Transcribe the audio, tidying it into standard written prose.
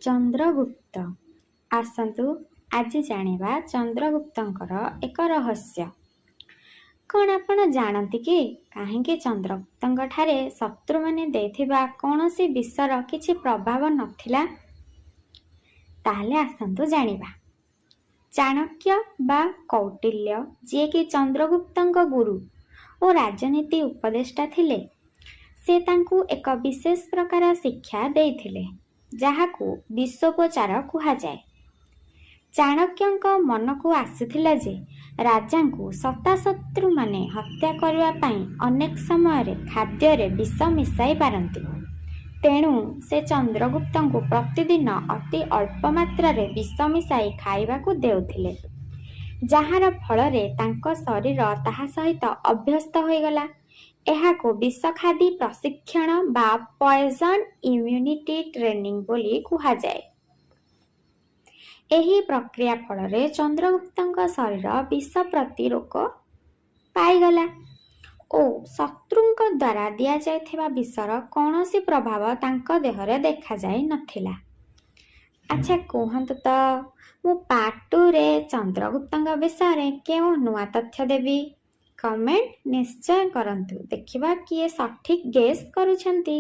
ଚନ୍ଦ୍ରଗୁପ୍ତ। ଆସନ୍ତୁ, ଆଜି ଜାଣିବା ଚନ୍ଦ୍ରଗୁପ୍ତଙ୍କର ଏକ ରହସ୍ୟ। କ'ଣ ଆପଣ ଜାଣନ୍ତି କି, କାହିଁକି ଚନ୍ଦ୍ରଗୁପ୍ତଙ୍କ ଠାରେ ଶତ୍ରୁମାନେ ଦେଇଥିବା କୌଣସି ବିଷର କିଛି ପ୍ରଭାବ ନଥିଲା? ତାହେଲେ ଆସନ୍ତୁ ଜାଣିବା। ଚାଣକ୍ୟ ବା କୌଟିଲ୍ୟ, ଯିଏକି ଚନ୍ଦ୍ରଗୁପ୍ତଙ୍କ ଗୁରୁ ଓ ରାଜନୀତି ଉପଦେଷ୍ଟା ଥିଲେ, ସେ ତାଙ୍କୁ ଏକ ବିଶେଷ ପ୍ରକାର ଶିକ୍ଷା ଦେଇଥିଲେ, ଯାହାକୁ ବିଷୋପଚାର କୁହାଯାଏ। ଚାଣକ୍ୟଙ୍କ ମନକୁ ଆସିଥିଲା ଯେ ରାଜାଙ୍କୁ ଶତ୍ରୁମାନେ ହତ୍ୟା କରିବା ପାଇଁ ଅନେକ ସମୟରେ ଖାଦ୍ୟରେ ବିଷ ମିଶାଇ ପାରନ୍ତି। ତେଣୁ ସେ ଚନ୍ଦ୍ରଗୁପ୍ତଙ୍କୁ ପ୍ରତିଦିନ ଅତି ଅଳ୍ପ ମାତ୍ରାରେ ବିଷ ମିଶାଇ ଖାଇବାକୁ ଦେଉଥିଲେ, ଯାହାର ଫଳରେ ତାଙ୍କ ଶରୀର ତାହା ସହିତ ଅଭ୍ୟସ୍ତ ହୋଇଗଲା। ଏହାକୁ ବିଷଖାଦୀ ପ୍ରଶିକ୍ଷଣ ବା ପଏଜନ୍ ଇମ୍ୟୁନିଟି ଟ୍ରେନିଂ ବୋଲି କୁହାଯାଏ। ଏହି ପ୍ରକ୍ରିୟା ଫଳରେ ଚନ୍ଦ୍ରଗୁପ୍ତଙ୍କ ଶରୀର ବିଷ ପ୍ରତିରୋଧ ପାଇଗଲା ଓ ଶତ୍ରୁଙ୍କ ଦ୍ୱାରା ଦିଆଯାଇଥିବା ବିଷର କୌଣସି ପ୍ରଭାବ ତାଙ୍କ ଦେହରେ ଦେଖାଯାଇ ନଥିଲା। ଆଚ୍ଛା, କୁହନ୍ତୁ ତ, ମୁଁ ପାର୍ଟ 2ରେ ଚନ୍ଦ୍ରଗୁପ୍ତଙ୍କ ବିଷୟରେ କେଉଁ ନୂଆ ତଥ୍ୟ ଦେବି? କମେଣ୍ଟ ନିଶ୍ଚୟ କରନ୍ତୁ। ଦେଖିବା କିଏ ସଠିକ୍ ଗେସ୍ କରୁଛନ୍ତି।